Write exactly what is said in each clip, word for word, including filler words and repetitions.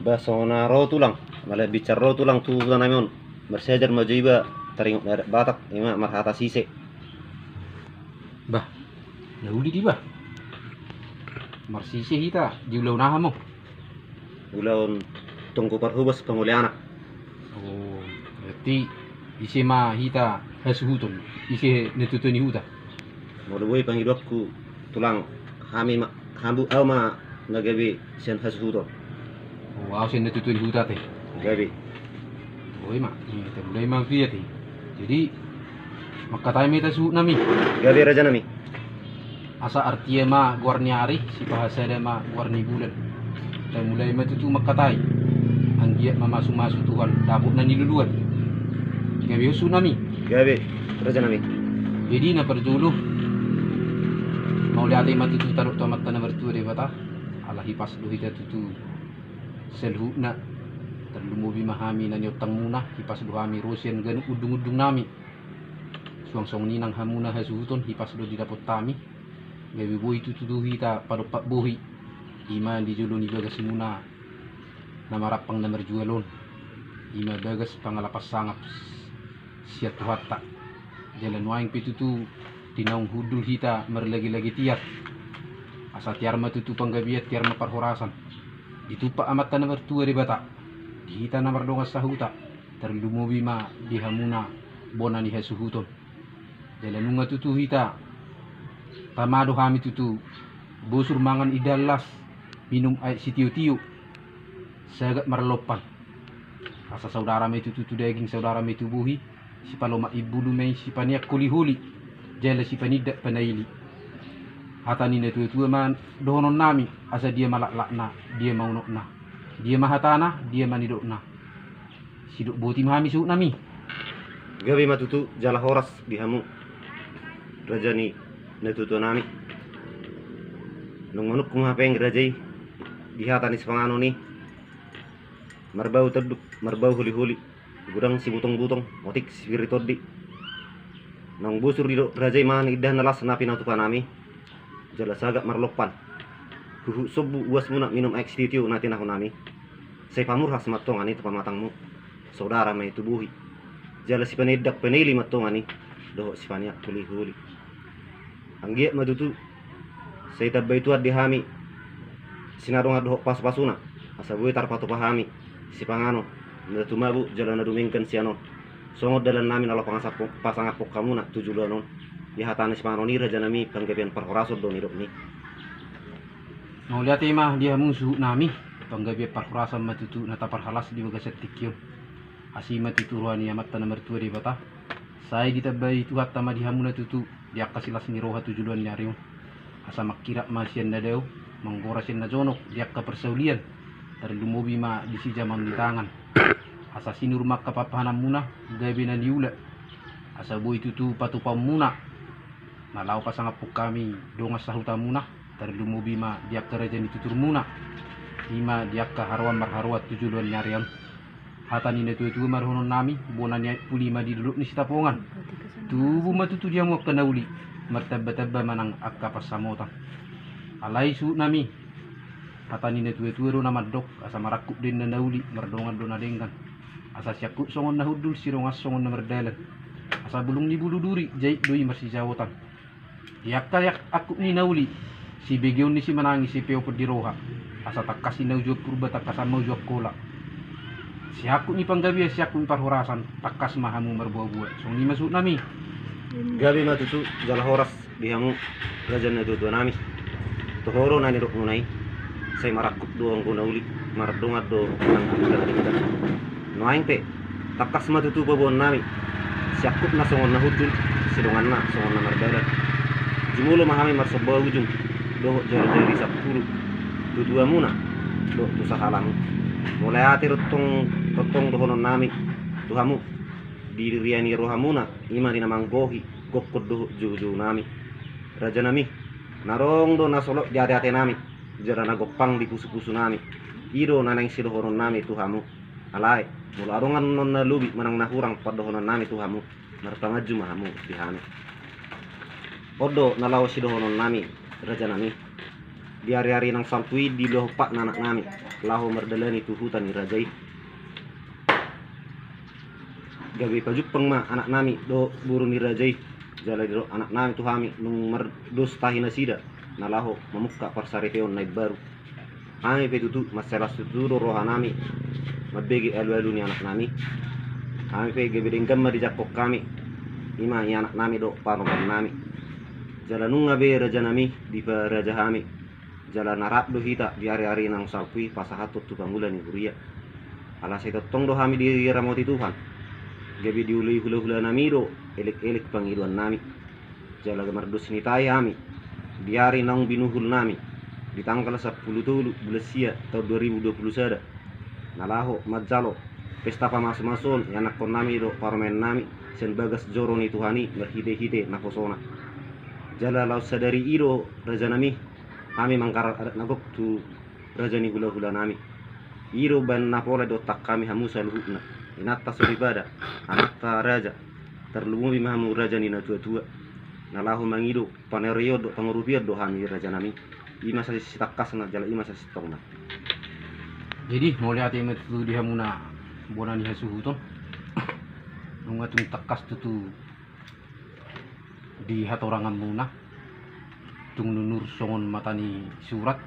Bah, songon na ro tulang, mala binsar ro tulang tu huta nami on. Marsiajar ma jo iba taringot ni adat Batak, ima marhata sise. Bah, na uli di bah. Marsise hita di ulaon aha mo? Ulaon tonggo parhobas pangoli anak. Oh, berarti ise ma hita hasuhuton, ise na tuatua ni huta? Molo boi pangidoanku tulang, hami ma, hamu au ma na gabe sian hasuhuton. Oh, au sian na tuatua ni huta te. Gabe. Boi ma, iya, tamulai ma tu ia te. Jadi mangkatai ma hita suhut nami. Gabe raja nami. Asa artia ma goar ni ari, sipahasada ma goar ni bulan. Tamulai ma tutu mangkatai. Anggiat ma masumasu Tuhan dapot na niluluan. Gabe suhut nami. Gabe raja nami. Jadi na parjolo, mauliate ma tutu tadok tu Amanta na martua Debata, ala hipas do hita tutu saluhutna. Tarlumobi ma hami na niontangmuna, hipas do hami ro sian ganup undungundung nami. Suang songon i nang hamu na hasuhuton, hipas do didapot hami. Gabe boi tutu hita padompak bohi, ima di jolo ni bagasmuna na marampang na marjual on, ima bagas pangalapan sangap sian Tuhanta. Jala nuaeng pe tutu di naung hundul hita marlagilagi tiar. Asa tiar ma tutu panggabean, tiar ma parhorasan. Ditumpak Amanta na martua Debata di hita na mardongan sahuta, tarlumobi ma di hamuna bona ni hasuhuton. Jala nunga tutu hita tama do hami tutu bosur mangan indahan las, minum aek sitiotio, sagat marlompan. Asa saudara ma i tutu tu daging, saudara ma i tu bohi, sipalomak imbulu ma i, sipaneang holiholi, jala sipanindak panaili. Hata ni na tuatua ma dohonon nami, asa dia ma laklakna, dia ma unokna, dia ma hatana, dia ma nidokna. Sidok boti ma hami suhut nami. Gabe ma tutu jala horas di hamu raja ni na tuatua nami. Naung manungkun hape raja i di hata ni sipanganon i. Marbau tanduk, marbau holiholi, godang sibutongbutong, otik sipir ni tondi. Naung bosur didok raja i mangan indahan na las na pinatupa nami, jala sagat marlompan, huhut sombu uasmuna minum aek sitiotio na tinahu nami. Sai pamurhas ma tongon i tu pamatangmu, saudara ma i tu bohi, jala sipanindak panaili ma tongon i, dohot sipaneang holiholi. Anggiat ma tutu sai tambai Tuhan di hami sinadongan dohot pasupasuna, asa boi tarpatupa hami sipanganon na tumabo jala na dumenggan sian on. Songon dalan nami na laho pangasap-, pasangaphon hamuna tu joloan on. Di hata ni sipanganon i raja nami, panggabean parhorason do nidokni. Mauliate ma di hamu suhut nami, panggabean parhorasan ma tutu na taparhalas di bagasan tingki on. Asi ma tutu roha ni Amanta na martua Debata. Sai ditambai Tuhanta ma di hamuna tutu di angka silas ni roha tu joloan ni ari on. Asa mangkirap ma sian na dao, manggora sian na jonok di angka parsaulian, tarlumobi ma di sijamaon ni tangan. Asa sinur ma angka pahanpahananmuna, gabe na niula. Asa boi tutu patupaonmuna na laho pasangaphon hami dongan sahutamuna, tarlumobi ma di angka raja ni tuturmuna, ima di angka haroan marharoan tu joloan ni ari on. Hata ni na tuatua ma dohonon nami, bona ni aek puli ma di dolok ni Sitapongan. Tubu ma tutu di hamu angka na uli, martambatamba ma nang angka pansamotan. Alai suhut nami, hata ni na tuatua do na mandok, asa marangkup do inna na uli, mardongan do na denggan. Asa siangkup songon na hundul, sidongan songon na mardalan. Asa bulung ni bulu duri, jait do i marsijaotan. Di angka angkup ni na uli, sibegeon ni simanangis, sipeopon di roha. Asa tangkas i na uju Purba, tangkasan ma uju Angkola. Siangkup ni panggabean, siangkup ni parhorasan, tangkas ma hamu marboaboa. Songon i ma suhut nami. Gabe ma tutu jala horas di hamu raja na tuatua nami. Toho do na nidokmuna i. Sai marangkup do anggo na uli, mardongan do nang angka na denggan. Nuaeng pe, tangkas ma tutu paboaon nami. Siangkupna songon na hundul, sidonganna songon na mardalan. Jumolo ma hami marsomba ujung dohot jarijari sampulu tu tuamuna dohot tu sahalamu. Mauliate do tongtong dohonon nami tu hamu di rian ni rohamuna, ima di na manggohi gokhon dohot joujou nami. Raja nami, na adong do na solot di ateate nami, jala na gompang di pusupusu nami. I do na naeng sidohonon nami tu hamu. Alai molo adong annon na lobi manang na hurang pandohonon nami tu hamu, marpanganju ma hamu di hami. On do na laho sidohonon nami, raja nami. di ari-ari naung salpu i diulahon patna anaknami laho mardalani tu huta ni raja i. Gabe pajumpang ma anaknami dohot boru ni raja i. Jala didok anaknami tu hami nunga mardos tahi nasida na laho mamungka parsaripeon na imbaru. Hami pe tutu mansai las tutu do rohanami mambege alu-alu ni anaknami. Hami pe gabe denggan ma dijangkon hami, i ma i anaknami dohot parumaennami. Jala nunga be rajanami diparaja hami. Jala na rap do hita di ari-ari naung salpu i pasahathon tu pangula ni huria. Ala sai tongtong do hami diramoti Tuhan. Gabe diulahon hula-hulanami do elek-elek pangidoannami. Jala mardos ni tahi hami di ari naung binuhulnami di tanggal sampulu tolu bulan sia taon dua ribu dua pulu sada, na laho manjalo pesta pamasu-masuon ianakkonnami dohot parumaennami sian bagas joro ni Tuhan i marhite-hite naposona. Jala laos sadari i do rajanami hami mangkarar adat na gok tu raja ni hula-hulanami. I do baen na pola diontang hami hamu saluhutna, inanta soripada, anakta raja, tarlumobi ma hamu raja ni natua-tua, na laho mangido panarion dohot pangurupion do hami rajanami. I ma sai sitangkasna jala i ma sai sintongna. Jadi mauliate ma tutu di hamuna bona ni hasuhuton. Nunga tung tangkas tutu di hatoranganmuna, tung nunur songon mata ni surat,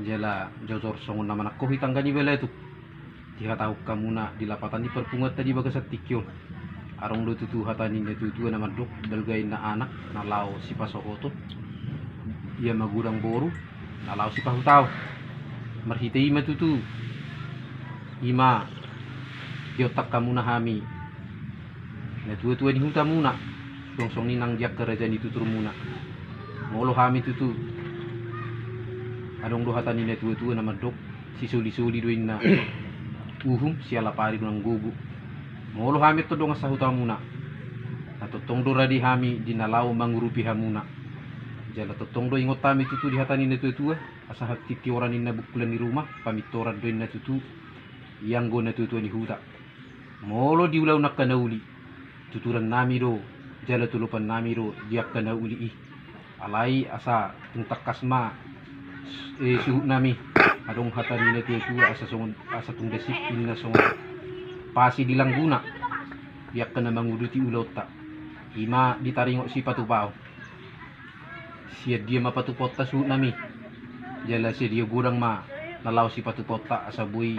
jala jojor songon na manangkohi tangga ni balatuk. Dihatahon hamuna di lapatan ni parpunguanta di bagasan tingki on. Adong do tutu hata ni natua-tua na mandok, balga inna anak na laho sipasohoton, ia ma godang boru na laho sipahutaon. Marhite i ma tutu, i ma diontang hamuna hami natua-tua ni hutamuna, suang songon i nang di angka raja ni tuturmuna. Molo hami tutu, adong do hata ni natua-tua na mandok, sisoli-soli do inna uhum, siala pari do nang gogo. Molo hami tong dongan sahutamuna, na tongtong do rade hami di na laho mangurupi hamuna. Jala tongtong do ingot hami tutu di hata ni natua-tua, asa hatiti oran inna bungkulan ni ruma, pamintoran do inna tutu, ianggo natua-tua ni huta. Molo di ulaon angka na uli, tuturannami do, jala tulupannami do di angka na uli i. Alai asa tung tangkas ma, eh, suhutnami, adong hata ni natua-tua asa songon, asa tung dasip inna songon pasi di langguna, di angka na manguduti ulaonta. I ma ditaringot sipatupaon. Sian dia ma patupaonta suhutnami? Jala sian dia godang ma na laho sipatupaonta asa boi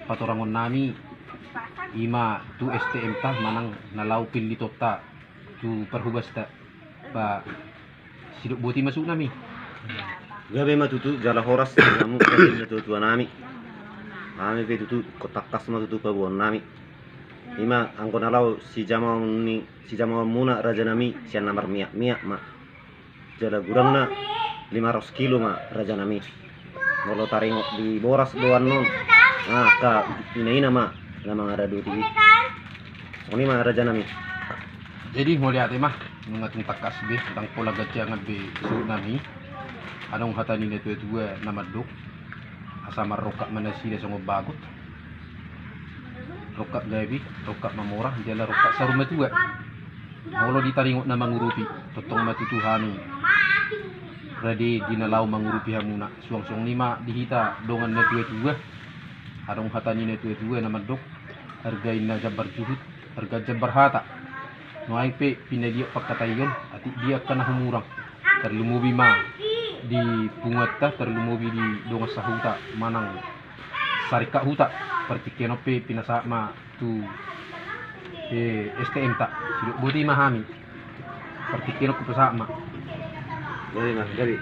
patorangonnami, i ma tu S T M-ta manang na laho pillitonta tu parhobasta. Ba sidok boti ma suhutnami. Gabe ma tutu jala horas di hamu raja ni natua-tuanami. Hami pe tutu ingkon tangkas ma tutu paboaonnami. I ma anggo na laho sijamaon ni, sijamaonmuna rajanami sian na marmiak-miak ma. Jala godangna lima ratus kilo ma rajanami. Molo taringot di boras do annon, ah, angka ina-ina ma na mangaradoti i. Songon i ma rajanami. Jadi mauliate ma, nunga tung tangkas be, ndang pola ganjangan be suhutnami. Adong hata ni natua-tua na mandok, asa marrongkap ma nasida songon bagot. Rongkap gabe, rongkap mamora, jala rongkap saur matua. Molo ditaringot na mangurupi, tongtong ma tutu hami rade di na laho mangurupi hamuna. Suang songon i ma di hita dongan natua-tua. Adong hata ni natua-tua na mandok, arga inna jambar juhut, arga jambar hata. Nuaeng pe pinadiak pangkataion, atik dia angka na humurang. Tarlumobi ma di punguanta, tarlumobi di dongan sahuta manang saringkat huta. Partingkian on pe pinasahat ma tu, eh, S T M-ta. Sidok boti ma hami. Partingkian on hupasahat ma. Jadi ma, jadi.